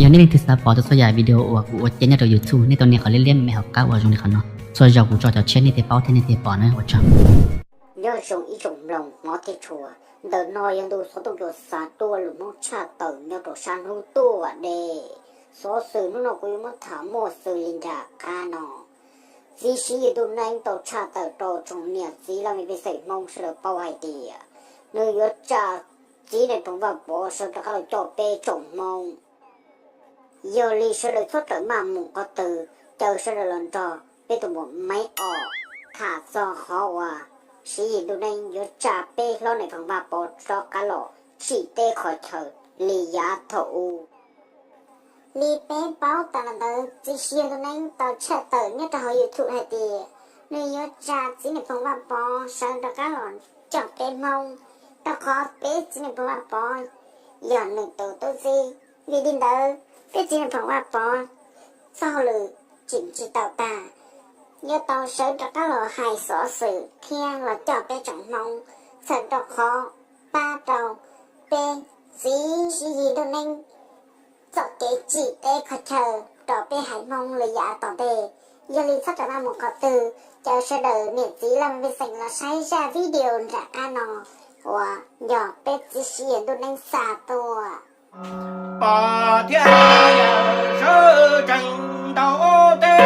Yog nej leej twg xav pom tau txhua yam video uas kuv ua cia nyob rau YouTube, nej tau nias qhov liab liab me me hauv qab uas zoo li qhov no. Txhua zaus kuv tso cov tshiab nej thiaj paub thiab nej thiaj pom na, ua tsaug. Nyob zoo ib tsoom mloog hmov thiab tshua, ntawm no yog ntu xov tooj cua xav tuaj lus Hmoob tshaj tawm nyob rau sab hnub tuaj deb. Xov xwm hnub no kuv yuav muab tham muaj xws li nram qab no. Txiv Siv Yis Ntuj Neeb tau tshaj tawm rau tsoom niam txiv laj mej pej xeem Hmoob sawv daws paub hais tias nws yuav tsa txiv Nais Phoo Vaj Pov sawv rov qab los coj peb tsoom Hmoob. Yog li sawv daws txhob rawm maj mus qhov twg, caw sawv daws los nrog peb tus muam Maiv Os tham txog qhov uas Siv Yis Ntuj Neeb yuav tsa peb hlob Nais Phoo Vaj Pov rov qab los tsim teb qhov chaw li yav thaum ub. Li peb paub tas los ntawd, txiv Siv Yis Ntuj Neeb tau tshaj tawm nyob rau hauv YouTube hais tias nws yuav tsa txiv Nais Phoo Vaj Pov sawv rov qab los coj peb Hmoob, rau qhov peb txiv Nais Phoo Vaj Pov yog nws tus tub txib. Vim li ntawd, peb txiv Nais Phoo Vaj Pov txoj hauj lwm tsim tsis tau tag, yuav tau sawv rov qab los hais xov xwm thiab los coj peb tsoom Hmoob, txhawm rau qhov pab rau peb txiv Siv Yis Ntuj Neeb txoj kev tsim teb qhov chaw rau peb haiv Hmoob li yav tom ntej. Yog li txhob rawm maj mus qhov twg, caw sawv daws niam txiv laj mej pej xeem los saib zaj video nram qab no uas yog peb txiv Siv Yis Ntuj Neeb xa tuaj. Pom thiab yawm sawv tsees ntaus teb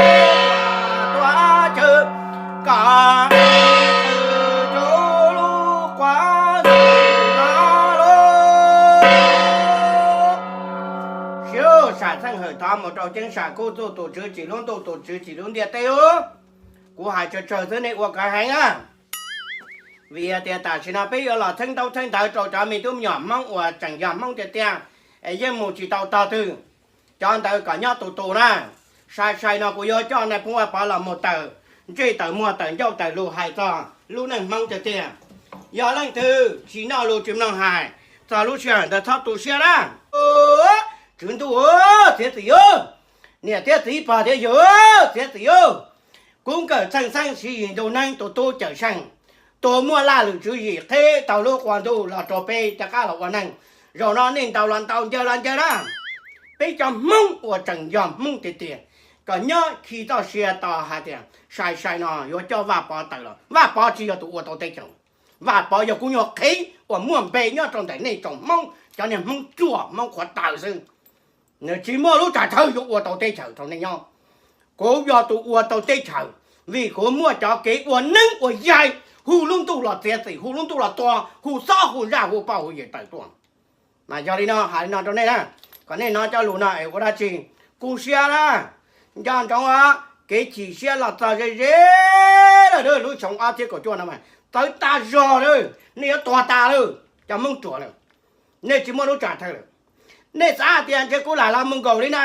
tuaj chaw kom tau lub quav ntxwg no lauj. Siv sam txheej hawm thov mus rau ceeb sam kub txuj tus tswv tsim lub ntuj tus tswv tsim lub ntiaj teb ub. Kuv hais tsawg tsawg xwb nej ua kov heev na. Vim tias tam sim no peb yuav los txheeb ntaub txheeb ntawv rau cov me tub me nyuam Hmoob uas tseem yog Hmoob tiag tiag es yeej mus tsis tau tog twg. Cov ntawd kom nyob tus tus na. Sai sai no kuv yuav coj Nais Phoo Vaj Pov los mus tawm ntsej tawm muag tawm ncauj tawm lus hais txog lub neej Hmoob tiag tiag. Yog leej twg tsis noj lus tsis mloog hais txog lub sij hawm ntawd txhob tu siab na. Tswv ntuj, txiav txim, niam thiab txiv pog thiab yawg, txiav txim. Kuv nkawm txheej xeeb Siv Yis Ntuj Neeb tus tub Cawm Seej, tus muaj laj lwm tswv yim qhib tau lub quav ntuj los rau peb rov qab los ua neeg. Zaum no nej ntaus los ntaus ncaws los ncaws na. Peb cov Hmoob uas tseem yog Hmoob tiag tiag, kom nyob khi txoj sia tos hais tias sai sai no yuav coj Vaj Pov tawm los. Vaj Pov tsis yog tus ua tau teb chaws. Vaj Pov yog kub nyuag qhiv uas muaj npe nyob rau ntawm nej tsoom Hmoob, cov niag Hmoob ruam Hmoob qhuav taws xwb. Nws tsis muaj lub tsam thawj yuav ua tau teb chaws rau nej nyob. Kuv yog tus ua tau teb chaws, vim kuv muaj cov kev ua neeb ua yaig, hu lub ntuj los txiav txim, hu lub ntuj los tua, hu xob hu zaj hu poj hu yawm tawm tuaj. Mas yog li no hais li no rau nej na, kom nej hnov cov lus no es ua dab tsi. Kuv siab na, nco ntsoov os, kev chim siab los txog ze ze lawm, lub xyoo ob txhiab kaum cuaj no mas txawv tag zog lawm, nej yuav tuag tas lawm cov Hmoob ruam lawm. Nej tsis muaj lub tsam thawj lawm. Nej xav hais tias ntshe kuv lam los mus nkaum li no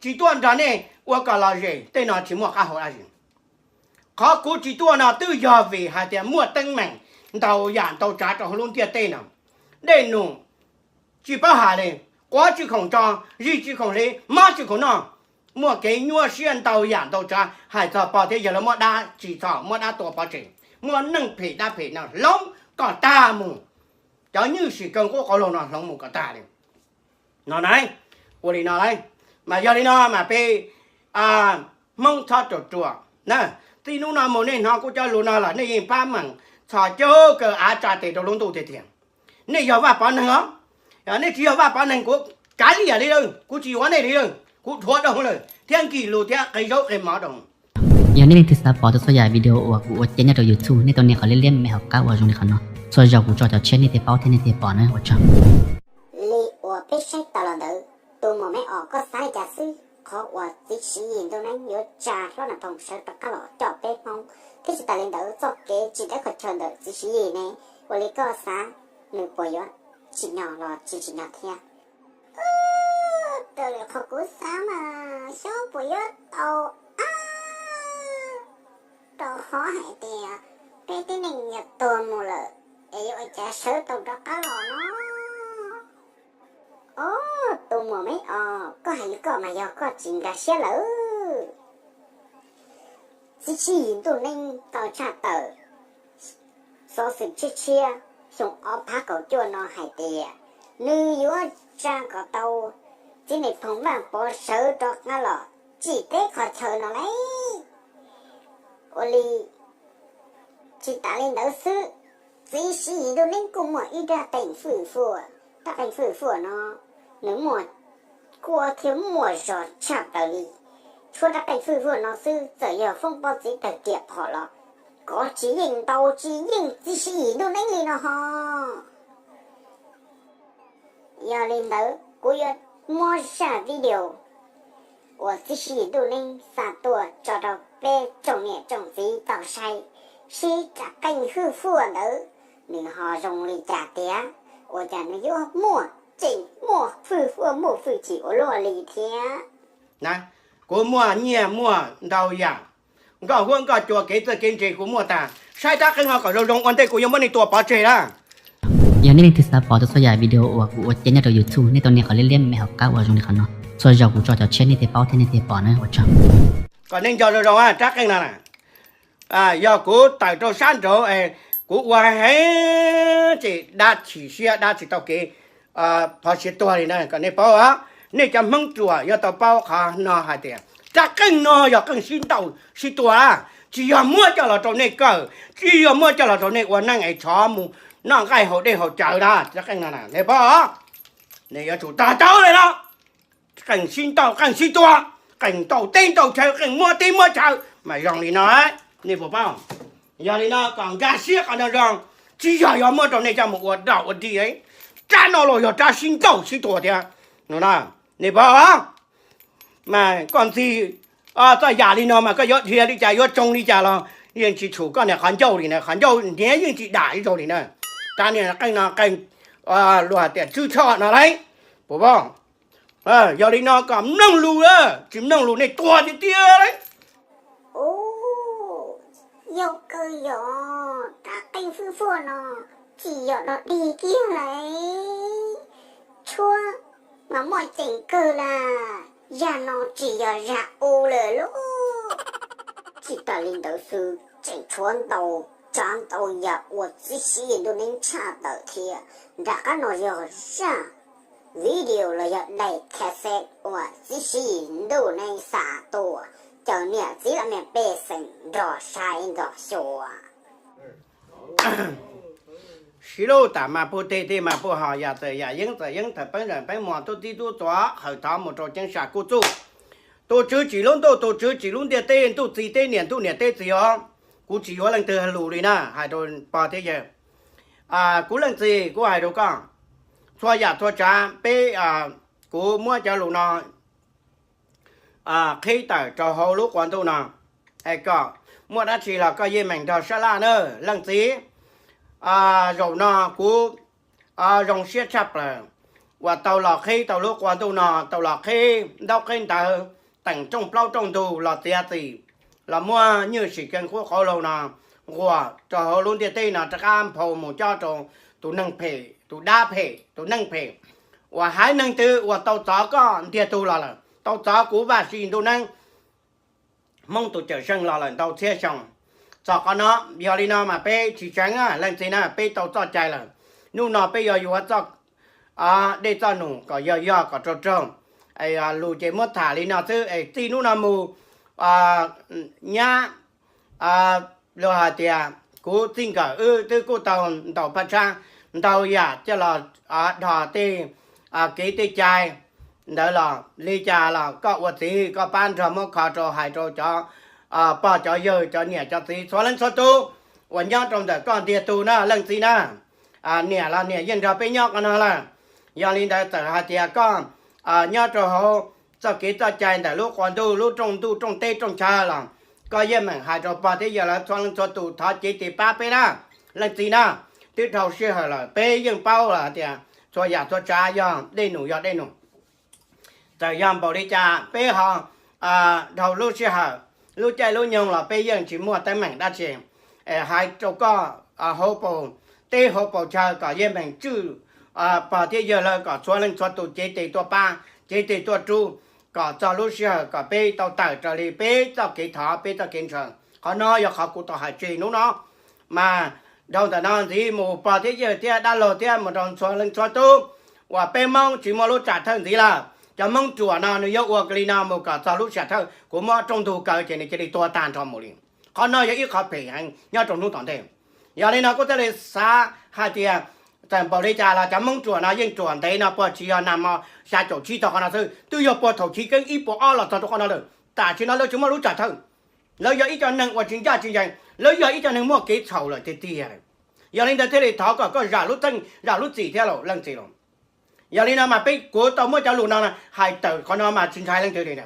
tsis tuaj nrog nej ua kom lom zem, tej no tsis muaj qab hau dab tsi. Qhov kuv tsis tuaj no twb yog vim hais tias muaj teeb meem ntau yam ntau tsav rau hauv lub ntiaj teb no. Dej num tsis paub hais li, quav tsis khoom tso, zij tsis khoom hliv, mob tsis khoom noj. Muaj kev nyuaj siab ntau yam ntau tsav, hais txog pog thiab yawg lawv muab dab tsis txhob, muab dab tua pov tseg, muaj neeg phem dab phem no hloov kom tag mus. Cov nywj sim kaw nqub qauv laug no hloov mus kom tag li. No na, ua li no lauj. Mas yog li no mas peb Hmoob txhob ruam ruam na. Txij hnub no mus nej hnov kuv cov lus no los nej yeej pab meem txhos caug kawg av tsa tes rau lub ntuj tiag tiag. Nej yog Vaj Pov neeg os. Nej tsis yog Vaj Pov neeg kuv kav liam li lawm, kuv tsis yuav nej li lawm, kuv dhuav dhau lawm thiab nkim lus thiab qe zaub qe mov dhau. Yog nej leej twg xav pom tau txhua yam video uas kuv ua cia nyob rau YouTube, nej tau nias qhov liab liab me me hauv qab uas zoo li qhov no. Txhua zaus kuv tso cov tshiab nej thiaj paub thiab nej thiaj pom na, ua tsaug. Li uas peb saib tas los ntawd, tus muam Meb Os, koj xav li cas xwb? Qhov uas txiv Siv Yis Ntuj Neeb yuav tsa hlob Nas Phoom sawv rov qab los coj peb Hmoob, thiab tsis tas li ntawd txoj kev tsim teb qhov chaw ntawm txiv Siv Yis ne, ua li koj xav nws puas yuav tsim nyog los tsis tsim nyog thiab? Raws li qhov kuv xav mas Xyoob puas yuav tau, rau qhov hais tias peb tib neeg yuav tuag mus lawm es yuav ua cas sawv tau rov qab los no? Ob, tus muam Meb Os, koj hais li koj mas yog koj tsis nkag siab lawm. Txiv Siv Yis Ntuj Neeb tau tshaj tawm xov xwm tshiab tshiab xyoo ob phav kaum cuaj no hais tias nws yuav tsa kom tau Txiv Nais Phoo Vaj Pov sawv rov qab los tsim teb qhov chaw no lauj. Ua li, tsis tas li ntawd xwb, txiv Siv Yis Ntuj Neeb kuj muaj ib rab qeej fwj fuaj. Rab qeej fwj fuaj no nws muaj kuab thiab muaj zog tshaj plaws li. Tshuav rab qeej fwj fuaj no xwb, txawm yog foob pob txiv tawg riam phom los kov tsis yeej ntau tsis yeej txiv Siv Yis Ntuj Neeb li no ho. Yog li ntawd kuv yuav muab zaj video uas txiv Siv Yis Ntuj Neeb xa tuaj tso rau peb tsoom niam tsoom txiv tau saib, seb rab qeej fwj fuaj ntawd nws ho zoo li cas tiag, ua cas nws yuav muaj tseem muaj fwj fuaj muaj fwj chim ua luaj li thiab. Na, kuv muaj nyiaj muaj ntau yam, nkoj huab nkoj cua kev txawj kev ntse kuv muaj tag. Saib rab qeej no kom zoo zoo ua ntej kuv yuav muab nej tua pov tseg na. Yog nej leej twg xav pom tau txhua yam video uas kuv ua cia nyob rau YouTube, nej tau nias qhov liab liab me me hauv qab uas zoo li qhov no. Txhua zaus kuv tso cov tshiab nej thiaj paub thiab nej thiaj pom na, ua tsaug. Kom nej nco zoo zoo rab qeej no na. Yog kuv tawm rau sab nraud es kuv ua heev ces dab chim siab dab tsis tau kev phov siav tuag li na, kom nej paub. Nej cov Hmoob ruam yuav tau paub qhov no hais tias rab qeej no yog qeej sib ntaus sib tua, tsis yog muab coj los rau nej kawm, tsis yog muab coj los rau nej ua neej es tshov mus noj nqaij haus dej haus cawv na. Rab qeej no nej paub, nej yuav tsum to taub li no. Qeej sib ntaus qeej sib tua, qeej ntaus teb ntaus chaw, qeej muab teb muab chaw mas zoo li no, nej puas paub? Yog li no kom nkag siab qhov no zoo, tsis yog yuav muab rau nej coj mus ua dau ua dig. Rab no los yog rab sib ntaus sib tua thiab no, nej paub? Mas koj ntxig txoj yam li no mas koj yuav dhia li cas yuav tsoo li cas los yeej tsis tshum koj niag qhov ncauj li na, qhov ncauj hniav yeej tsis dam ib zaug li na. Rab niag qeej no qeej luag hais tias tswb tshoj no lauj, puas paub? Yog li no kom mloog lus, tsis mloog lus nej tuag tiag tiag lauj. Ub, yog kawg yog, rab qeej fwj fuaj no tsis yog dog dig kiag lauj. Tshuab mas muaj ceem kawg lawm, zaj no tsis yog zaj u lawm lauj. Tsis tas li ntawd xwb, tseem tshuav ntau tsav ntau yam uas txiv Siv Yis Ntuj Neeb tshaj tawm thiab. Nram qab no yog zaj video los yog daim cassette uas txiv Siv Yis Ntuj Neeb xa tuaj, caw niam txiv los me pej xeem nrog saib nrog xyuas. Siv lub tam mas puj teg teg mas puj hos, yam txawm yam yeeb txawm yeeb, thawm peeb txawm peeb, muag tub txib tub txuas, hawm thov mus rau ceeb sam kuj txuj. Tus tswv tsim lub ntuj, tus tswv tsim lub ntiaj teb, ntuj txiv teb niam, ntuj niam teb txiv os. Kuv tsis yuav leej twg lus li na, hais rau pog thiab yawg. Kuv leej txiv, kuv hais rau koj, txhua yam txhua tsav peb, kuv muab cov lus no qhib tawm rau hauv lub qua ntuj no, es kom muaj dab tsi los koj yeej meem nrog sab laj na leej txiv. Zaum no kuv zoo siab tshaj plaws uas tau los qhib tau lub qua ntuj no, tau los qhib ntaub qhib ntawv, teem rooj plaub rooj ntug los txiav txim, los muab nywj sim kees qub qauv laug no nquas rau hauv lub ntiaj teb no rov qab nphau mus cob rau tus neeg phem, tus dab phem, tus neeg phem uas haiv neeg twg uas tau txov koj ntiag tug los lawm, tau txov kuv Vaj Siv Ntuj Neeb, Hmoob tus cawm seej los lawm ntau txhiab xyoo. Txog qhov no, yog li no mas peb tsis tseev leej txiv na, peb tau txoj cai lawm. Hnub no peb yuav yuav txoj dej txoj num kom yog yog kom raug raug. Lus ces muab tham li no xwb es txij hnub no mus, nyab, luag hais tias kuv txij nkawm wb twb kuj tau ntaus phaj tshab ntau yam coj los dhos tej kev tej cai ntawd los li cas los koj ua txiv koj pab nrog muab kho rau hais rau cov pog cov yawg cov niam cov txiv txhua leej txhua tus uas nyob rau ntawm koj ntiag tug na leej txiv na. Niam los niam yeej nrog peb nyob qhov no lawm. Yog li ntawd txawm hais tias koj nyob rau hauv txoj kev txoj cai ntawm lub qua ntuj lub rooj ntuj rooj teb rooj chaw los koj yeej meem hais rau pog thiab yawg lawv txhua leej txhua tus thov cev tes pab peb na leej txiv na. Twb dhau sij hawm lawm peb yeej paub lawm hais tias txhua yam txhua tsav yog dej num yog dej num. Txawm yog npaum li cas peb ho dhau lub sij hawm, lub caij lub nyoog los peb yeej tsis muaj teeb meem dab tsi. Hais rau koj, hauv paus teb hauv paus chaw kom yeej meem tswj pog thiab yawg lawv kom txhua leej txhua tus cev tes tuaj pab, cev tes tuaj rub, kom txog lub sij hawm kom peb tau tawm raws li peb txoj kev thov peb txoj kev ntshaw. Qhov no yog qhov kuv tau hais tseg hnub no. Mas dhau ntawm no ntxiv mus pog thiab yawg thiab dab laug thiab mus rau txhua leej txhua tus uas peb Hmoob tsis muaj lub tsam thawj ntxiv lawm, Cov Hmoob ruam no nws yuav ua li no mus kom txog lub sij hawm thawj kuv muab rooj ntug kaw ces nws cia li tuag tag nrho mus li. Qhov no yog ib qho phem heev nyob rau hnub tom ntej. Yog li no kuj thiaj li xav hais tias txawm npaum li cas los cov Hmoob ruam no yeej ruam ntev no puag tsis yog nag hmo xya caum tsib txog qhov no xwb, twb yog puag thaum chiv keeb ib puas ob los txog rau qhov no lawm. Tam sim no lawv tsis muaj lub sij hawm thawj, lawv yog ib co neeg uas tsis ncaj tsis ncees, lawv yog ib co neeg muaj kev txhaum lawm tiag tiag. Yog li ntawd thiaj li thov kom koj zam lub txim thiab lauj leej txiv lauj. Yog li no mas peb kuv tau muab cov lus no hais tawm qhov no mas tsis ntshai leej twg li.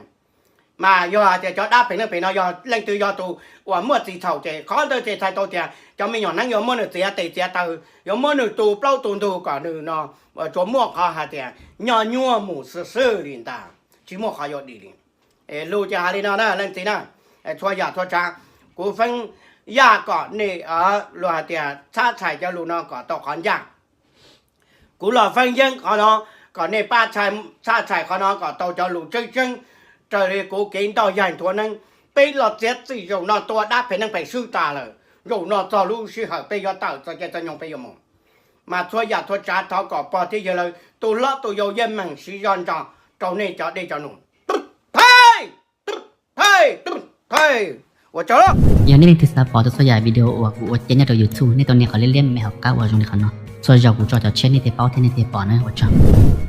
Mas yog hais tias cov dab phem neeg phem no yog leej twg yog tus uas muaj txim txhaum ces qhov ntawd ces txhais tau tias cov me nyuam neeb yuav muab nws txiav tes txiav taw, yuav muab nws tu plaub tu ntug kom nws no tsuas muaj qhov hais tias nyob nyuaj mus xwb xwb li ntag, tsis muaj qhov yuav dim li. Es lus ces hais li no na leej txiv na, txhua yam txhua tsav, kuv feeb yaj kom nej luag hais tias txhab txhais cov lus no kom tau qhov ncaj. Kuv los feeb yeeb qhov no kom nej pab txhab txhais qhov no kom tau cov lus tseeb tseeb, raws li kuv kev ntoj yaig nthuav neeb. Peb los txiav txim zaum no tua dab phem neeg phem swb tas lawm, zaum no txog lub sij hawm peb yuav tawm txoj kev txoj nyoog peb yuav mus. Mas txhua yam txhua tsav thov kom pog thiab yawg lawv tus hlob tus yau yeej meem siv zog ntso rau nej cov dej cov num. Ua tsaug. Yog nej leej twg xav pom tau txhua yam video uas kuv ua cia nyob rau YouTube, nej tau nias qhov liab liab me me hauv qab uas zoo li qhov no. Txhua zaus kuv tso cov tshiab nej thiaj paub thiab nej thiaj pom na. Ua tsaug.